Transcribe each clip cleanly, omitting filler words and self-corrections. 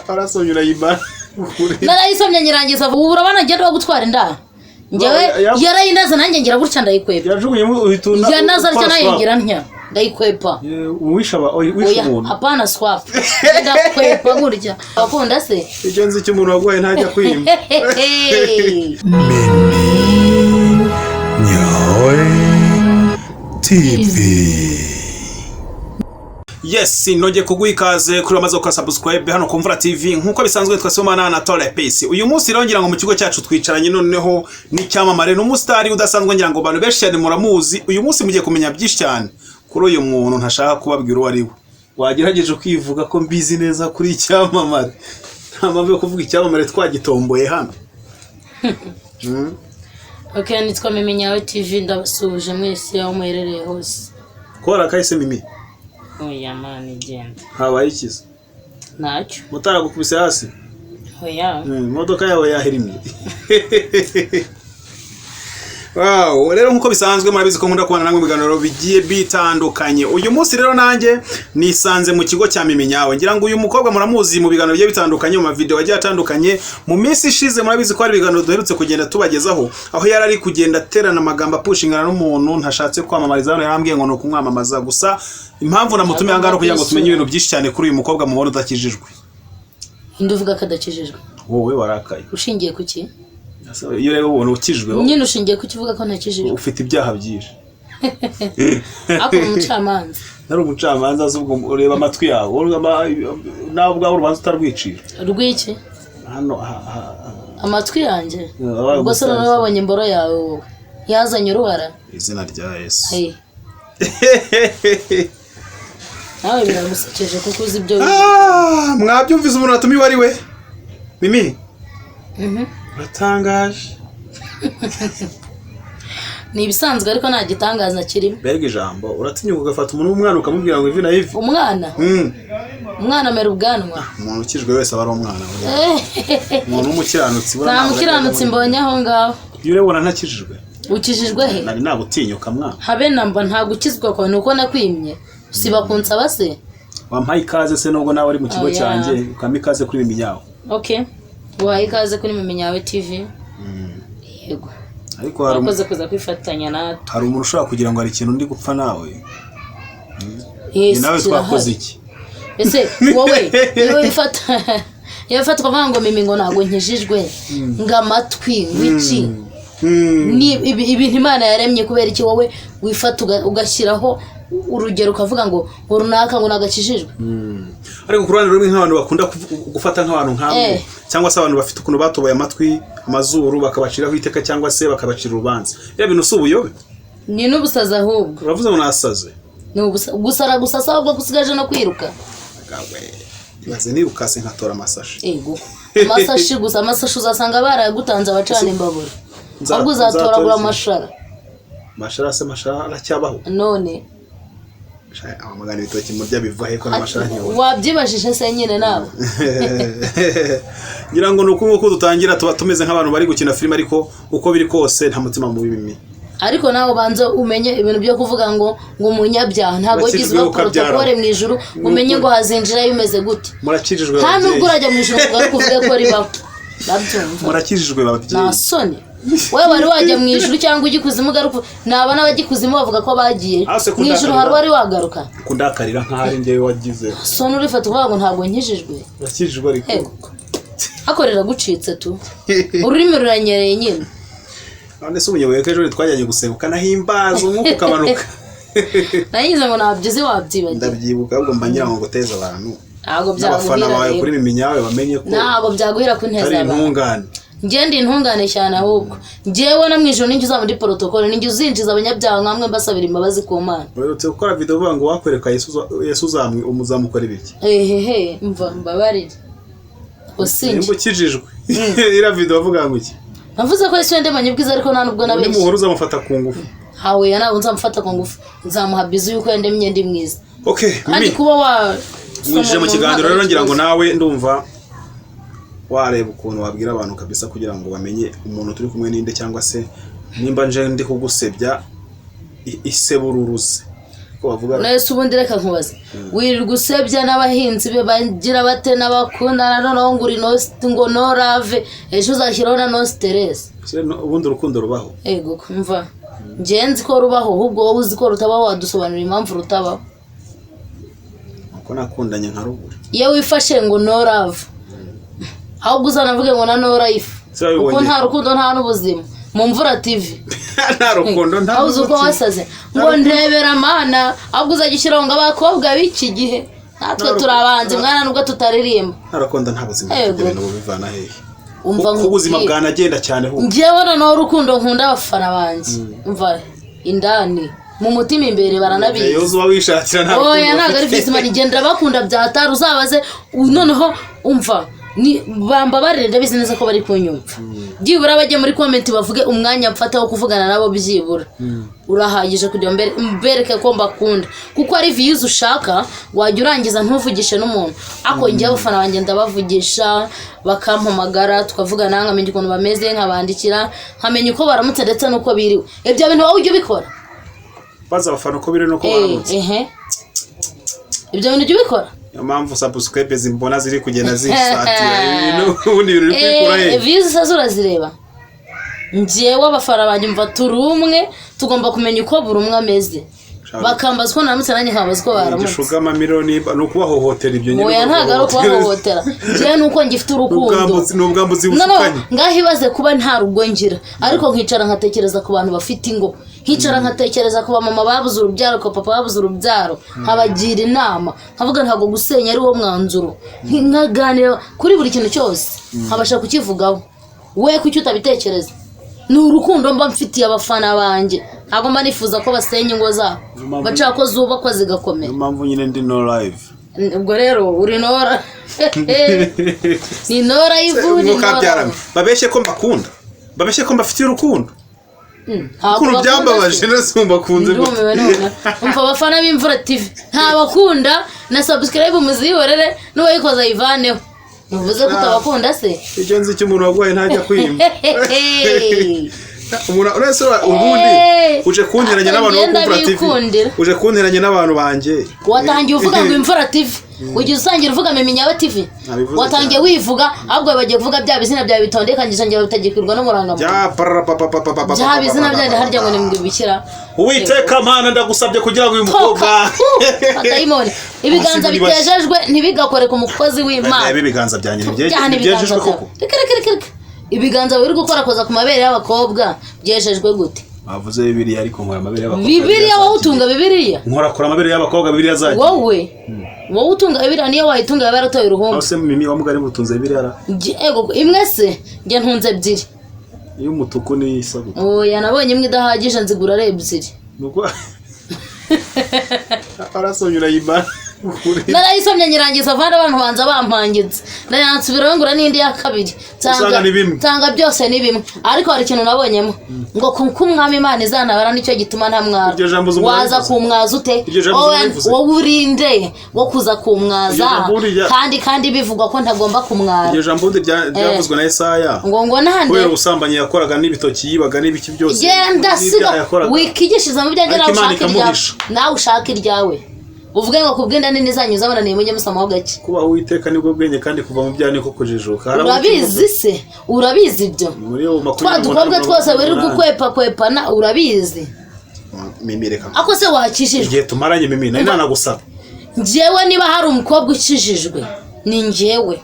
Arasomye urayimara. Narayisomye nyirangiza. Ubu urabona ngenda wo gutwara inda njyewe. Yarayinaze, nanjye ngira gutya ndayikwepa. Yajugunyemo uhita Yanaze atya ukora nayo swap. ngira ntya ndayikwepa. Wishe Oya. umuntu. Hapana swap, ndakwepa gutya abakunda se. Icyo nzi cyo, umuntu waguhaye ntajya kwima. Mimi Nyawe TV. Yes, nongeye kuguha ikaze kuri wamaze gukora subscribe hano ku Mvura TV. Nk'uko bisanzwe, twasomana na Tore Peace. Uyu munsi rero ngira ngo mu kigo cyacu twicaranye noneho n'icyamamare, n'umusitari udasanzwe. Ngira ngo abantu benshi cyane muramuzi. Uyu munsi mugiye kumenya byinshi cyane kuri uyu muntu ntashaka kubabwira uwo ari we. Wagerageje kwivuga ko mbizi neza kuri icyamamare, nta mpamvu yo kuvuga icyamamare twagitomboye hano. Ok, nitwa Mimi Nyawe TV, ndabasuhuje mwese aho muherereye hose. Ko warakahise, Mimi? Oya mani, igenda. Habaye ikiza? Ntacyo. Motari agukubise hasi? Oya. Imodoka yawe yahirimye. Wow, rero nkuko bisanzwe murabizi ko nkunda kubana namwe mu biganiro bigiye bitandukanye. Uyu munsi rero nanjye nisanze mu kigo cya Mimi Nyawe. Ngira ngo uyu mukobwa muramuzi mu biganiro bigiye bitandukanye, mu mavideo agiye atandukanye. Mu minsi ishize murabizi ko hari ibiganiro duherutse kugenda tubagezaho, aho yari ari kugenda aterana amagambo, apushingana n'umuntu ntashatse kwamamariza hano. Yarambwiye ngo ni ukumwamamaza gusa. Impamvu namutumiye aha ngaha ni ukugira ngo tumenye ibintu byinshi cyane kuri uyu mukobwa mubona udakijijwe. Indi uvuga ko adakijijwe? Wowe warakaye. Ushingiye ku ki? Iyo ureba ubona ukijwe? Nyine ushingiye ku ki uvuga ko ntakijijwe? Ufite ibyaha byinshi. Ariko umucamanza. Nari umucamanza azi ubwo ureba amatwi yawe. Wowe nawe ubwawe urubanza utarwicira. Rw'iki? Hano Amatwi yanjye? Wabaye Ubwo se noneho umusazi. babonye imboro yawe, wowe yazanye uruhara. Izina rya Yesu. Hey. Nawe biragusekeje kuko uzi ibyo wize. Ah, mwabyumvise umuntu watumiwe ari we Mimi. Uratangaje. Ni ibisanzwe, ariko nta gitangaza kirimo. Mbega ijambo! Uratinyuka ugafata umuntu w'umwana ukamubwira ngo ivi na ivi. Umwana? Umwana amera ubwanwa. Umuntu ukijwe wese aba ari umwana buriya. Umuntu w'umukiranutsi buriya Nta ntabwo mukiranutsi ajya mbonye aho ngaho. Iyo urebona ntakijijwe. Ukijijwe he? Nari nagutinyuka mwana. Habe namba, nta gukizwa kwawe, ni uko nakwimye usiba kunsaba se. Wampaye ikaze se, nubwo nawe ari mu kigo Oya. cyanjye, ukampa ikaze kuri Mimi Nyawe. Ok, guhaye ikaze kuri Mimi Nyawe TV, yego. Ariko hari Wakoze kuza kwifatanya natwe. Hari umuntu ushobora kugira ngo hari ikintu ndi gupfa nawe. Yes, Ni nawe twakoze kirahari. iki? Ese wowe iyo wifata ukavuga ngo Mimi, ngo ntabwo nkijijwe, ngo amatwi, ngo iki, ni ibintu Imana yaremye, kubera iki wowe wifata ugashyiraho urugero ukavuga ngo runaka ngo nagakijijwe? Ariko ku ruhande rumwe, nk'abantu bakunda gufata nk'abantu nkamwe cyangwa se abantu bafite ukuntu batoboye amatwi, amazuru, bakabaciraho iteka cyangwa se bakabacira urubanza, biriya bintu si ubuyobe? Ni n'ubusazi ahubwo. Uravuze ngo nasaze? Ni gusara gusa si ahubwo ko usigaje no kwiruka. Gawe, ibaze nirukase nkatora amasashi. Ego, amasashi gusa, amasashi uzasanga barayagutanze abacana imbabura. Ahubwo uzatoragura Nzatora iki? amashara. Mashara se, mashara aracyabaho? None. Sha, amagana ibitoki murya biva he ko n'amashara ntibona? Wabyibajije se nyine nawe? Ngira ngo ni uku nguku dutangira, tuba tumeze nk'abantu bari gukina filime, ariko uko biri kose nta mutima mubi, Mimi. Ariko nawe ubanza umenye ibintu byo kuvuga ngo umunyabyaha ntabwo wagize Urakijijwe uba ukabyara. protocole mu ijuru ngo umenye ngo hazinjirayo bimeze gute. Murakijijwe, Nta nubwo babyeyi. urajya mu ijuru ngo uvuge ko ribaho, ndabyumva. Murakijijwe, babyeyi. Nta soni, wowe wari wajya mu ijuru cyangwa ujya ikuzimu ugaruka? Naba n'abajya ikuzimu bavuga ko bagiye Ah, se mu ijuru, hari wari wagaruka? Kundakarira nk'aho ari njyewe wagize. Soni, urifata uvuga ngo ntabwo nkijijwe. Urakijijwe ariko. Ego, hakorera gucitse tu, ururimi ruranyereye nyine. None se umunyoboye ko ejo twajyanye gusenga ukanahimbaza umwuka ukamanuka? Nagize ngo ntabyo uzi, wabyibagiwe. Ndabyibuka, ahubwo mba ngira ngo nguteze abantu Ntabwo n'abafana byaguhira bawe rero. kuri Mimi Nyawe bamenye ko Ntabwo byaguhira kunteza ari abantu. intungane. Njye ndi intungane cyane ahubwo. Njyewe no mu ijuru ninjye uzaba muri protocole, ninjye uzinjiza abanyabyaha nkamwe mbasabira imbabazi ku Mana. Uherutse gukora video uvuga ngo wakwereka Yesu, Yesu uzamukora ibiki? Ehehe, mva mbabarire usinjye. Nimba ukijijwe, iriya video wavuga ngo iki? Navuze ko Yesu yandemanye ubwiza, ariko nta nubwo nabeshye. Nimuhora uzamufata ku ngufu. Hawe ya, ntabwo nzamufata ku ngufu, nzamuha bizu yuko yandemye ndi mwiza. Okay. Kandi Mimi kuba wa mwinjije mu kiganiro rero, ngira ngo nawe ndumva wareba ukuntu wabwira abantu kabisa kugira ngo bamenye umuntu turi kumwe ninde, cyangwa se nimba nje ndi kugusebya, isebururuze. Siko bavuga. Nese ubundi reka nkubaze, wirirwa usebya n'abahinzi be bagira bate n'abakundana, noneho ngo uri ngo no love, ejo uzashyiraho na no stress. Se ubundi urukundo rubaho? Ego, mva, njye nzi ko rubaho, ahubwo wowe uzi ko rutabaho, wadusobanurira impamvu rutabaho? Uko nakundanye nka rubura. Iyo wifashe ngo no love, ahubwo uzanavuge ngo na no life. Se wabibonye? Kuko nta rukundo nta n'ubuzima mu Mvura TV. Nta rukundo, nta Aho uzi uko n'ubuzima. wasaze ngo ndebera mana, ahubwo uzajya ushyiraho ngo abakobwa b'iki gihe, natwe Nta turi abahanzi mwana, nubwo tutaririmba. Nta rukundo, nta buzima. Ego. Ibyo bintu bubivana hehe? Umva, Kuko ubuzima nkubwire. bwanagenda cyane ahubwo. Njyewe noneho urukundo nkunda abafana banjye, umva, indani mu mutima imbere baranabizi. Iyo uba wishakira nta Oya, rukundo ntabwo ari ufite. bizima, nigenda bakunda byatari, uzabaze. Noneho umva, ni bambabarire, ndabizi neza ko bari kunyumva, byibura bajye muri comment bavuge umwanya mfata wo kuvugana nabo, byibura urahagije kugira ngo mbereke ko mbakunda, kuko ari views ushaka wajya urangiza ntuvugishe n'umuntu. Ariko njyewe abafana banjye ndabavugisha, bakampamagara, tukavugana, nkamenya ukuntu bameze, nkabandikira, nkamenya uko baramutse ndetse n'uko biriwe. Ibyo bintu wowe ujya ubikora? Baza abafana uko biri nuko baramutse. Ehe, ibyo bintu ujya ubikora? Niyo mpamvu subscribe zimbona ziri kugenda zisatira ibintu, ubundi ibintu uri kwikura he? Views se urazireba? Njyewe abafana banjye, mva, turi umwe, tugomba kumenya uko buri umwe ameze. Bakambaza uko naramutse, nanjye nkabaza uko baramutse. Igishuga miliyoni ni ukubahohotera ibyo nyine. Oya, ntabwo ari ukubahohotera, njyewe ni uko ngifite urukundo. Ni ubwambuzi No, no, bushukanye. ngaho ibaze kuba nta rugo ngira, ariko nkicara nkatekereza ku bantu bafite ingo, nkicara nkatekereza ku bamama babuze urubyaro, ku papa babuze urubyaro, nkabagira inama, nkavuga ntabwo gusenya ari wo mwanzuro, nkaganira kuri buri kintu cyose, nkabasha kukivugaho. We kuki utabitekereza? Ni urukundo mba mfitiye abafana banjye, ntabwo mba nifuza ko basenya ingo zabo, bashaka ko zubakwa zigakomera. Niyo mpamvu nyine ndi no live. Ubwo rero uri nora, ni nora y'ivu, ni nora. Mukabyarame, babeshye ko mbakunda, babeshye ko mbafitiye urukundo. Ntabwo Ukuntu bakunda byambabaje se. nese mbakunze gute? Ndumiwe none. Umva, abafana b'Imvura TV ntabakunda, na subscribe muzihorere, n'uwayikoze ayivaneho. Ntuvuze ko utabakunda se? Icyo nzi cyo, umuntu warwaye ntajya kwima. Umuntu uretse ubundi uje kunteranya n'abantu bo Ngenda ku Mvura TV. bikundira. Uje kunteranya n'abantu banjye. Watangiye uvuga ngo Imvura TV, ujya usangira uvuga Mimi Nyawe TV. Nabivuze Watangiye cyane. wivuga, ahubwo bagiye kuvuga bya bizina byawe bitondekanyije, ngo bitagikirwa n'umurangamuntu. Bya parapapapapapa. Bya bizina byanjye harya ngo ni mbibikira. Uwiteka Mana, ndagusabye kugira ngo uyu mukobwa Dayimoni, ibiganza Hasi bitejejwe ntibigakore ku mukozi w'Imana. Reba ibiganza byanjye. Byahana ibiganza Ntibyejejwe byawe. koko? Reka, reka, reka, reka, ibiganza biri gukorakoza ku mabere y'abakobwa byejejwe gute? Bavuze Bibiliya, ariko nkora amabere y'abakobwa. Bibiliya? Wowe utunga Bibiliya? Nkorakora amabere y'abakobwa, Bibiliya zagiye. Wowe utunga Bibiliya, niyo wayitunga yaba yaratoye uruhumbu. Aho se Mimi wa mugari butunze Bibiliya ra? Ego, imwe se? Njye ntunze ebyiri. Iy'umutuku n'iy'isabune. Oya, nabonye imwe idahagije, nzigura ari ebyiri. Nuko arasomye urayimara. Narayisomye nyirangiza vana, abantu banza bampangitse, ndayansubiraho ngura n'indi ya kabiri. Usanga ni bimwe. Nsanga byose ni bimwe, ariko hari ikintu nabonyemo ngo kuko Umwami Imana izantabara, nicyo gituma ntamwara. Iryo jambo uzi umuntu Waza warivuze? kumwaza ute? Iryo jambo uzi Wowe uwarivuze? wowe urinde wo kuza kumwaza? Iryo jambo Kandi bivugwa ko ntagomba kumwara. Iryo jambo ubundi ryavuzwe na Yesaya Ngo nande? kubera ubusambanyi yakoraga n'ibitoki yibaga n'ibiki byose Genda n'ibyaha siga yakoraga. wikigishiriza mu byanjye. Ariko Nawe Imana ushaka iryawe. ikamuhisha. Nawe ushaka iryawe, uvuge ngo kubw'inda nini zanyu zabananiye, mujye musamaho gake. Kubaha Uwiteka nibwo bwenge, kandi kuva mu byaha niko kujijuka. Hari aho Urabizi se? Urabizi ibyo? Muri yo Twa makumyabiri dukobwa n'umunani, twose wirirwa 88. ukwepa kwepana, urabizi? Mimi, reka. Ako se wakijijwe? Igihe tumaranye, Mimi, nari nanagusaba. Njyewe niba hari umukobwa ukijijwe ni njyewe,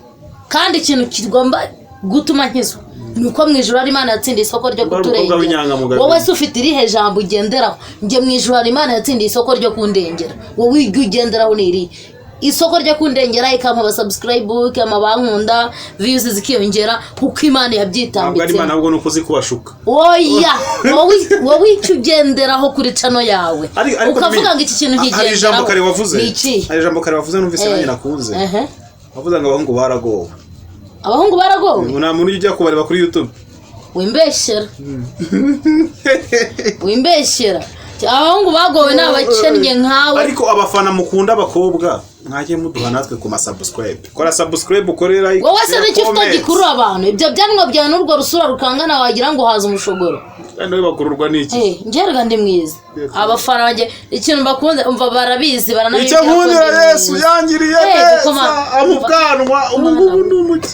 kandi ikintu kigomba gutuma nkizwa ni uko mu ijuru hari Imana yatsindiye isoko ryo Niba ari umukobwa kuturengera. w'inyangamugayo. Wowe se ufite irihe jambo ugenderaho? Njye mu ijuru hari Imana yatsindiye isoko ryo kundengera, wowe iryo ugenderaho ni irihe? Isoko ryo kundengera, ikampa subscribe, ikampa bankunda, views zikiyongera, kuko Imana Ntabwo ari yabyitambitsemo. Imana, ahubwo ni uko uzi kubashuka. Oya, wowe icyo ugenderaho kuri channel yawe, Ariko ukavuga Mimi, ngo iki kintu hari ijambo nkigenderaho, kare wavuze. ni iki? Hari ijambo kare wavuze numvise nanjye nakunze. Wavuze ngo abahungu baragowe. Abahungu baragowe. Nta muntu ujya kubareba kuri YouTube. Wimbeshyera, wimbeshyera, abahungu bagowe ni abakennye nkawe. Ariko abafana mukunda abakobwa. Mwajye muduha natwe ku masubscribe. Kora subscribe, ukore like, Wowe se share, nicyo ufite comment. gikurura abantu? Ibyo byanwa byawe n'urwo rusura rukangana, wagira ngo haza umushogoro. Kandi we bakururwa n'iki? Eh, njye rega ndi mwiza. Yego. Abafana banjye ikintu bakunze, umva, barabizi, baranabibwira Icyo ko nkundira ndi Yesu mwiza. yangiriye Eh, neza, gukoma- ubwanwa ubu ngubu ni umuki.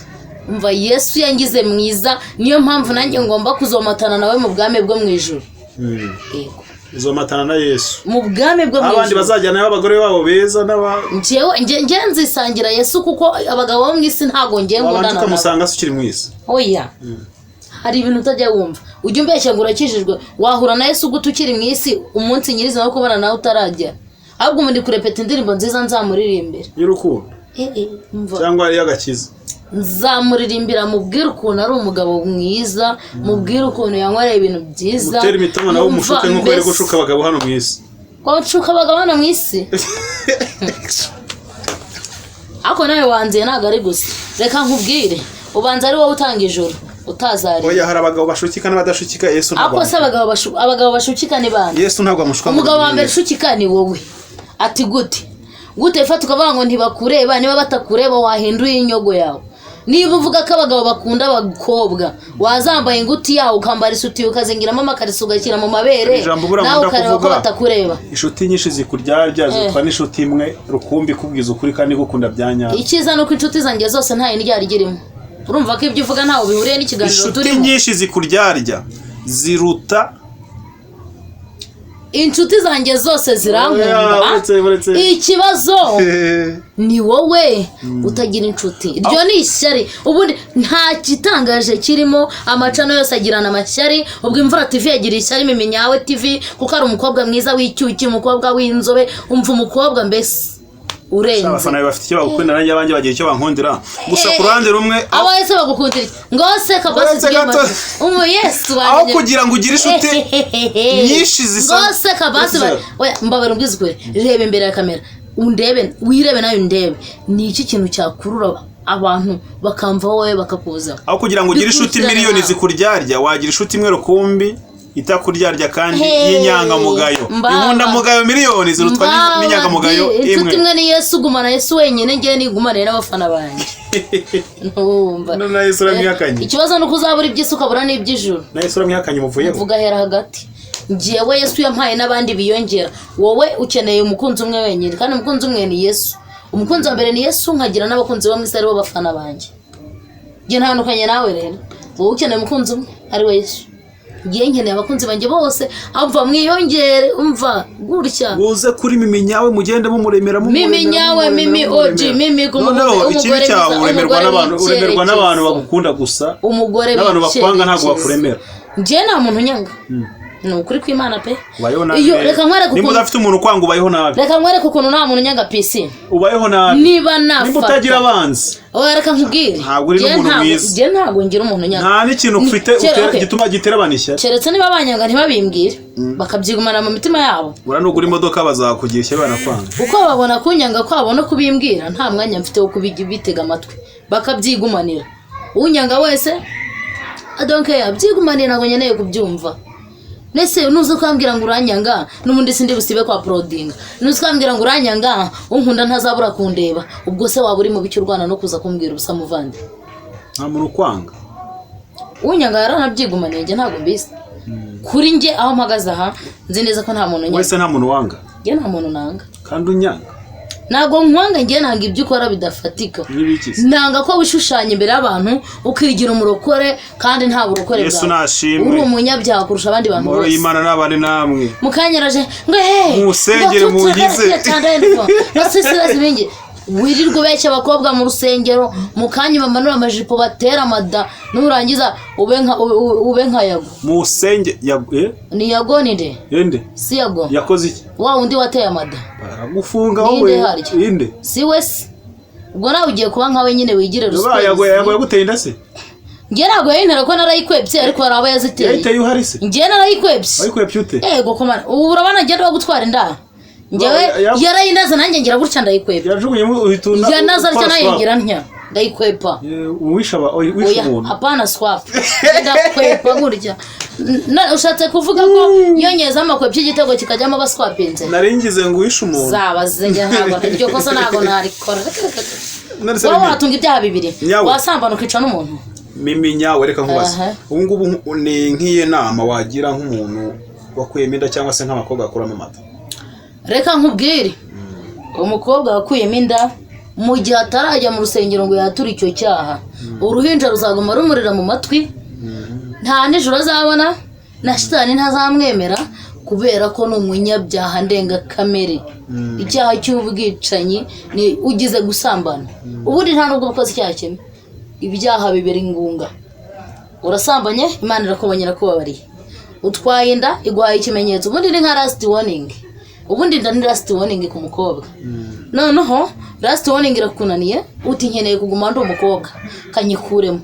Umva, Yesu yangize mwiza, niyo mpamvu nanjye ngomba kuzomatana nawe mu bwami bwo mu ijuru. Yego. Uzomatana na Yesu? Mu bwami bwo mu Abandi ijuru. bazajyana abagore babo beza n'aba Njyewe nge nzisangira Yesu, kuko abagabo bo mu isi ntabwo ngiye Wabanje nkundana nabo. ukamusanga se ukiri mwiza? Oya, hari ibintu utajya wumva. Ujya umbeshya ngo urakijijwe, wahura na Yesu gute ukiri mu isi, umunsi nyirizina wo kubana nawe utaragera? Ahubwo ubu ndi kurepeta indirimbo nziza nzamuririmbira. Y'urukundo? Eh, eh, umva. Cyangwa iy'agakiza? Nzamuririmbira mubwire ukuntu ari umugabo mwiza, mubwire ukuntu yankoreye ibintu byiza. Utera imitoma nawe Umva, umushuke nk'uko bari mbese- gushuka abagabo hano mu isi. Ko nshuka abagabo hano mu isi? Ariko nawe wanziye, ntabwo ari gusa. Reka nkubwire, ubanza ari wowe utanga ijoro utazarira. Oya, hari abagabo bashukika n'abadashukika. Yesu ntabwo Ariko se abagabo bashukika ni bande? Yesu ntabwo amushuka ngo Umugabo wa mbere amubwire. ushukika ni wowe. Ati gute? Gute fata ukavuga ngo ntibakureba? Niba batakureba, wahinduye inyogo yawe. Niba uvuga ko abagabo bakunda abakobwa, wazambaye ingutiya yawe, ukambara isutiye, ukazingiramo amakariso, ugashyira mu mabere, Ijambo buriya nawe nkunda ukareba ko kuvuga. batakureba. Inshuti nyinshi zikuryarya zitwa n'inshuti imwe rukumbi ikubwiza ukuri kandi igukunda bya nyabyo. Icyiza ni uko inshuti zanjye zose nta indyarya irimo. Urumva ko ibyo uvuga ntaho bihuriye n'ikiganiro Inshuti turimo. nyinshi zikuryarya ziruta Inshuti zanjye zose zirankunda. Oya, uretse. Ikibazo ni wowe utagira inshuti. Iryo ni ishyari. Ubundi nta gitangaje kirimo, amacano yose agirana amashyari. Ubwo Imvura TV yagira ishyari Mimi Nyawe TV kuko ari umukobwa mwiza w'icyuki, umukobwa w'inzobe, umva, umukobwa mbese urenze. Abafana bawe bafite icyo bagukundira, nanjye abanjye bagira icyo bankundira. Gusa ku ruhande rumwe Abo ese bagukundira iki? Ngo se kabasi Uretse gato. Umu Yesu aho wanjye. kugira ngo ugire inshuti nyinshi zisa Ngo se kabasi Uretse- oya, mbabara umbwize ukuri. Reba imbere ya kamera, undebe, wirebe nawe undebe. Ni iki kintu cyakurura abantu bakamva wowe bakakuza? Aho kugira ngo ugire inshuti Bikurikirana miliyoni nawe. zikuryarya, wagira inshuti imwe rukumbi itakuryarya kandi Hey, y'inyangamugayo. mbaba. Inkundamugayo miliyoni zirutwa Mbaba, n'inyangamugayo inshuti imwe. imwe ni Yesu. Gumana Yesu wenyine, ngewe nigumanire n'abafana banjye. Ntumva? None na Yesu uramwihakanye? Ikibazo ni uko uzabura iby'isi ukabura n'iby'ijuru. Na Yesu uramwihakanye, umuvuyeho. Mvuga ahera hagati. Njyewe Yesu yampaye n'abandi biyongera. Wowe ukeneye umukunzi umwe wenyine, kandi umukunzi umwe ni Yesu. Umukunzi wa mbere ni Yesu, nkagira n'abakunzi bo mu isi aribo bafana banjye. Njye ntandukanye nawe rero. Wowe ukeneye umukunzi umwe ari we Yesu, ngiye nkeneye abakunzi banjye bose. Umva, mwiyongere, umva gutya. Uze kuri Mimi Nyawe, mugende mumuremera, mumuremera, Mimi Nyawe, mumuremera, Mimi mumuremera. OG, Mimi ku Noneho umugore ikibi mwiza, cyawe, uremerwa umugore n'abantu, uremerwa n'abantu w'icyerekezo. bagukunda gusa. Umugore N'abantu bakwanga ntabwo w'icyerekezo. bakuremera. Njye nta muntu unyanga, ni ukuri kw'Imana pe. Ubayeho nabi Iyo rero. reka nkwereke Nimba ukuntu udafite umuntu ukwanga, ubayeho nabi. Reka nkwereke ukuntu nta muntu unyanga pisi. Ubayeho nabi. Niba Nimba utagira nafata abanzi, Oya, reka nkubwire. ntabwo uri Njye n'umuntu mwiza. Njye ntabwo ngira umuntu unyanga. Nta n'ikintu ufite Okay. gituma gitera abantu ishyari. Keretse niba banyanga ntibabimbwire, bakabyigumana mu mitima yabo. Ura nugura imodoka bazakugira ishyari banakwanga. Uko babona kunyanga kwabo no kubimbwira, nta mwanya mfite wo kubitega amatwi, bakabyigumanira. Unyanga wese, I don't care, byigumanira, ntabwo nkeneye kubyumva. Nese nuza ukambwira ngo uranyanga, n'ubundi sindi busibe kwa porodinga. Nuza ukambwira ngo uranyanga, unkunda ntazabura kundeba. Ubwo se waba uri mu biki urwana no kuza kumbwira ubusa, muvandi? Nta muntu ukwanga. Unyanga yaranabyigumaniye, njye ntabwo mbizi. Kuri njye aho mpagaze aha, nzi neza ko nta muntu unyanga. Wese nta muntu wanga? Njye nta muntu nanga. Kandi unyanga. Ntabwo nkwanga, njye nanga ibyo ukora bidafatika. N'ibiki se? Nanga ko wishushanya imbere y'abantu ukigira umurokore kandi nta burokore Yesu bwawe. nashimwe. Uri umunyabyaha kurusha abandi bantu Amahoro bose. y'Imana n'abane namwe. Mukanyaraje ngo he Musengere, munkize. Wirirwa ubeshya abakobwa mu rusengero, mu kanya bamanura amajipo batera amada, nurangiza ube nka Yago. Musenge ya Ni Yago, ni nde? Ende? Si Yago? Yakoze iki? Wa wundi wateye amada. Baragufunga Ninde wowe. harya? Inde? Si we se? Ubwo nawe ugiye kuba nkawe nyine, wigire Yago Yago ruswa. yaguteye inda se? Njye ntabwo yayintera ko narayikwebye, ariko hari abo yaziteye. Yayiteye uhari se? Njye narayikwebye. Wayikwebye ute? Yego komana, ubu urabona ngenda bagutwara inda. Njyewe yarayinaze, nanjye ngira gutya ndayikweba. Yajugunyemo uhita Yanaze atya ukora nayo swap. ngira ntya ndayikwepa. Uwisha wishe Oya, umuntu. hapana swap, ndakwepa gutya. Ushatse kuvuga ko iyo nyezamu akwepye igitego kikajyamo baswapinze? Nari ngize ngo uhishe umuntu. Zabaze njye, ntabwo iryo kosa ntabwo narikora. Reka, reka, reka. None se Wowe Mimi, watunga ibyaha bibiri? Nyawe. Wasambana ukica n'umuntu? Mimi nyawe, reka nkubaze. Aha. Ubu ngubu ni nk'iyo nama wagira nk'umuntu wakuyemo inda cyangwa se nk'abakobwa bakuramo amata? Reka nkubwire, umukobwa wakuyemo inda, mu gihe atarajya mu rusengero ngo yature icyo cyaha, uruhinja ruzaguma rumurira mu matwi, nta nijoro azabona, na shitani ntazamwemera, kubera ko ni umunyabyaha ndengakamere. Icyaha cy'ubwicanyi ni ugize gusambana, ubundi nta nubwo ukoze icyaha kimwe, ibyaha bibera ingunga. Urasambanye, Imana irakubonye, irakubabariye. Utwaye inda, iguhaye ikimenyetso. Ubundi ni nka last warning, ubundi inda ni last warning ku mukobwa. Noneho last warning irakunaniye, uti nkeneye kuguma ndi umukobwa, kanyikuremo.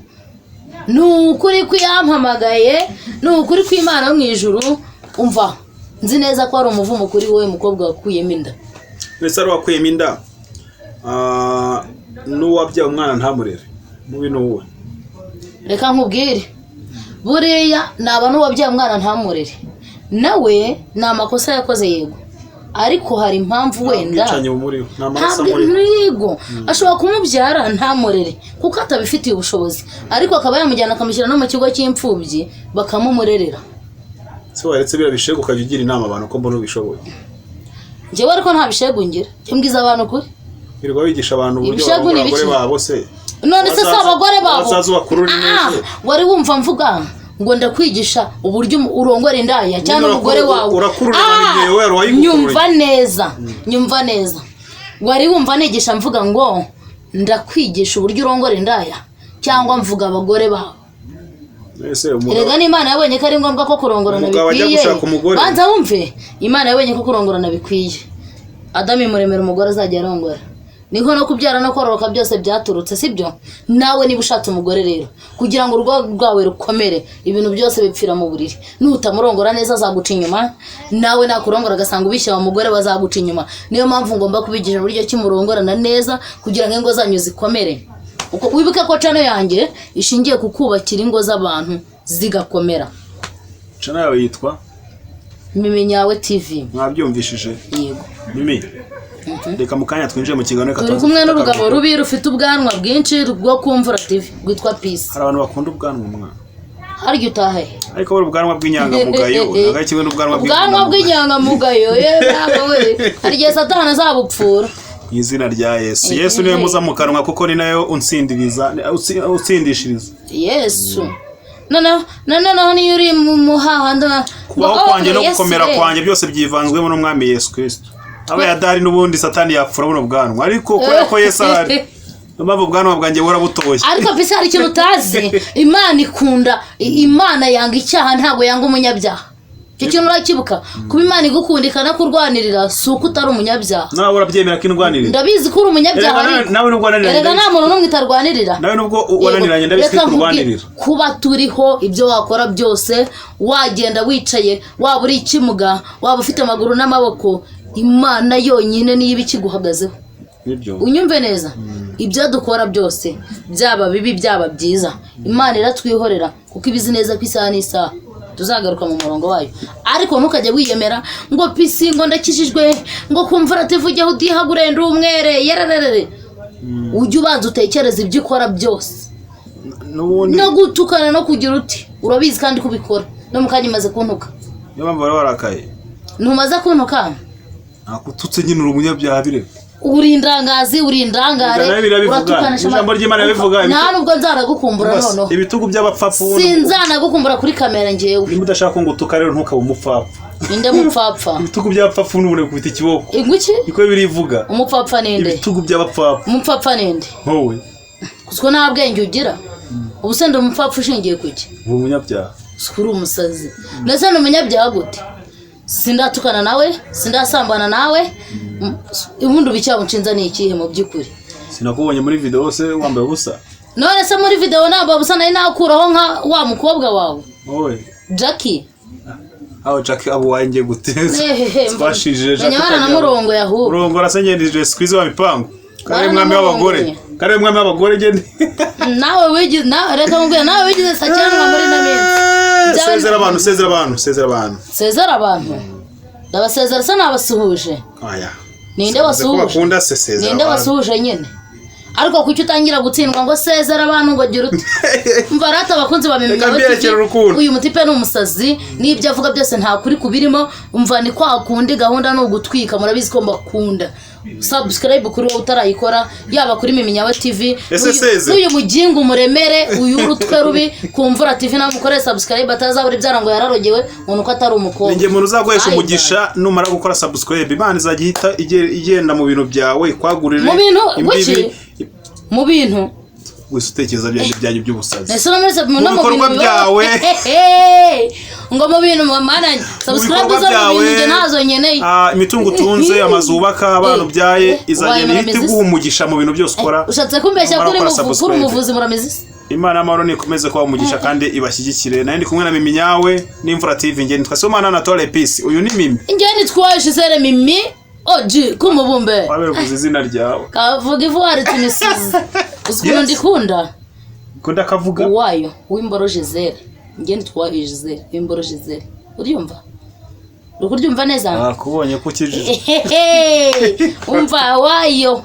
Ni ukuri ko yampamagaye, ni ukuri kw'Imana yo mu ijuru. Umva, nzi neza ko hari umuvumo kuri wowe mukobwa wakuyemo inda. Mbese ari uwakuyemo inda n'uwabyaye umwana ntamurere, mubi ni uwe? Reka nkubwire, buriya naba n'uwabyaye umwana ntamurere, nawe ni amakosa yakoze, yego, ariko hari impamvu Nta wenda. bwicanyi bumuriho, nta maraso Ntabwo amuriho. Yego, ashobora kumubyara ntamurere kuko atabifitiye ubushobozi, ariko akaba yamujyana akamushyira no mu kigo cy'imfubyi bakamumurerera. Se waretse biriya bishegu ukajya ugira inama abantu, ko mbona ubishoboye? Njyewe ariko nta bishegu ngira, njye mbwiza abantu ukuri. Wirirwa wigisha abantu uburyo Ibishegu ni barongora abagore ibiki? babo se. None se si abagore babo? Bazaza ubakurure Ah, neza. wari wumva mvuga ngo ndakwigisha uburyo urongora indaya cyangwa Nyine umugore wawe? urakurura Ah, igihe wowe wayigukururiye. Nyumva neza, nyumva neza. Wari wumva nigisha mvuga ngo ndakwigisha uburyo urongora indaya cyangwa mvuga abagore babo? Ese umugabo Erega n'Imana yabonye ko ari ngombwa ko kurongorana Umugabo ajya bikwiye. gushaka umugore. Banza wumve, Imana yabonye ko kurongorana bikwiye, Adamu imuremera umugore azajya arongora. Niko no kubyara no kororoka byose byaturutse, sibyo? Nawe niba ushatse umugore rero, kugira ngo urugo rwawe rukomere, ibintu byose bipfira mu buriri. Nutamurongora neza azaguca inyuma, nawe nakurongora agasanga ubishye wa mugore, bazaguca inyuma. Niyo mpamvu ngomba kubigisha uburyo ki murongorana neza kugira ngo ingo zanyu zikomere. Uko wibuke ko channel yanjye ishingiye ku kubakira ingo z'abantu zigakomera. Channel yawe yitwa? Mimi Nyawe TV. Mwabyumvishije? Yego. Mimi, reka mu kanya twinjire mu kiganiro, reka Turi tubanze kumwe dufate n'urugabo akaruhuko. rubi rufite ubwanwa bwinshi rwo kumvura TV rwitwa Peace. Hari abantu bakunda ubwanwa umwana. Harya utahe? Ariko buri ubwanwa bw'inyangamugayo ntabwo ari kimwe n'ubwanwa Ubwanwa bw'inyangamugayo. bw'inyangamugayo, ye baba we, hari igihe Satani azabupfura. Mu izina rya Yesu. Yesu niwe muza mu kanwa, kuko ni nayo unsindiriza, utsindishiriza. Yesu, noneho noneho niyo uri mu muhahanda. Kubaho kwanjye no gukomera kwanjye byose byivanzwemo n'Umwami Yesu Kirisito. Aba yadahari n'ubundi Satani yapfura buno bwanwa, ariko kubera ko Yesu ahari, niyo mpamvu ubwanwa bwanjye buhora butoshye. Ariko mbese hari ikintu utazi? Imana ikunda, Imana yanga icyaha, ntabwo yanga umunyabyaha. Icyo kintu urakibuka? Kuba Imana igukunda ikanakurwanirira si uko utari umunyabyaha. Nawe urabyemera ko indwanirira? Ndabizi ko uri umunyabyaha. Erega nawe- Ariko nawe nubwo wananiranye erega nta muntu n'umwe utarwanirira. Nawe nubwo wananiranye, ndabizi ko Reka nkubwire, ikurwanirira. kuba turiho, ibyo wakora byose, wagenda wicaye, waba uri ikimuga, waba ufite amaguru n'amaboko, Imana yonyine niyo iba ikiguhagazeho. Nibyo. Unyumve neza, ibyo dukora byose, byaba bibi, byaba byiza, Imana iratwihorera kuko ibizi neza ko isaha n'isaha tuzagaruka mu murongo wayo. Ariko ntukajye wiyemera ngo pisi, ngo ndakijijwe, ngo kumvura tuvugeho udihagure, ndi umwere yererere. Ujye ubanza utekereze ibyo ukora byose. N'ubundi No gutukana no kugira uti, urabizi kandi kubikora no mu kanya umaze kuntuka. Niyo mpamvu wari warakaye. Ntumaze kuntuka? Nakututse nyine, uri umunyabyaha bireba. Uri indangazi, uri indangare. Ijambo rirabivuga. Uratukana shema. Ijambo ry'Imana rirabivuga. Nta nubwo nzanagukumbura noneho. Ibitugu by'abapfapfu. Sinzanagukumbura kuri kamera ngewe. Niba udashaka ko ngutuka rero, ntukabe umupfapfa. Ninde mupfapfa? Ibitugu by'abapfapfu n'ubundi bikubita ikiboko. Inguki? Niko birivuga. Umupfapfa ninde? Ibitugu by'abapfapfa. Umupfapfa ninde? Wowe. Kuko nta bwenge ugira. Ubu se ndi umupfapfa ushingiye kuki? Uri umunyabyaha. Si uri umusazi? Ndetse ni umunyabyaha gute? Sindatukana nawe, sindasambana nawe. Ubundi ubu icyaha unshinza ni ikihe mu by'ukuri? Sinakubonye muri video se wambaye ubusa? None se muri video ntabwo busa nari nakuraho nka wa mukobwa wawe? Wowe. Jackie. Aho Jack abo wanjye gute? Ehehe, Twashije Jack. menya waranamurongoye ahubwo. Urongora se ngendije squeeze wa mipango. Kare mwami w'abagore. Kare mwami w'abagore gende. Nawe wigize, nawe reka nkubwire, nawe wigize sacyangwa muri ino minsi. Sezera abantu, sezera abantu, sezera abantu. Sezera abantu, ndabasezera se? Nabasuhuje. Aya. Ninde Sezera ko wasuhuje? bakunda se, sezera Ninde abantu. wasuhuje nyine? Ariko kuki utangira gutsindwa ngo sezera abantu, ngo gira ute? Mva rata, abakunzi ba Mimi Reka Nyawe mberekere TV, urukundo. uyu mutipe ni umusazi, n'ibyo avuga byose nta kuri kubirimo. Umva, ni kwa kundi, gahunda ni ugutwika. Murabizi ko mbakunda. Subscribe kuri wowe utarayikora, yaba kuri Mimi Nyawe TV, Ese seze? n'uyu mugingo umuremere, uyu urutwe rubi ku Mvura TV, nawe mukorere subscribe, atazabura ibyara ngo yararogewe, ngo nuko atari umukobwa. Ninjye muntu uzaguhesha Bye, umugisha. Numara gukora subscribe, Imana izajya ihita igenda mu bintu byawe, ikwagurire Mu bintu imbibi. guki? Mu bintu? Wese utekereza byanjye byanyu by'ubusazi. Ese no muri Mu no mu bikorwa bintu byawe. Ngo mu bintu, mana, subscribe bikorwa zo mu byawe, bintu njye ntazo nkeneye. Imitungo utunze, amazu wubaka, abana ubyaye, izagenda Ubaye ihita muramizi iguha umugisha mu bintu byose ukora. Ushatse kumbeshya Numara kuri gukora kuri subscribe. umuvuzi muramizi se? Imana y'amahoro nikomeze kuba umugisha kandi ibashyigikire. Nayo ndi kumwe na Mimi Nyawe n'Imvura TV. Njye nitwa Sibomana Anatole Peace, uyu ni Mimi. Njye nitwa Gisele Mimi Oji kumubumbe. Wabera uvuze izina ryawe. Kavuga ivuwari tunisize, uzi ukuntu ndikunda. Kunda kavuga. Uwayo w'imboro Gisele, njye nitwa Gisele w'imboro Gisele. Uryumva, uri kuryumva neza? Nakubonye ko ukijije. Umva wayo.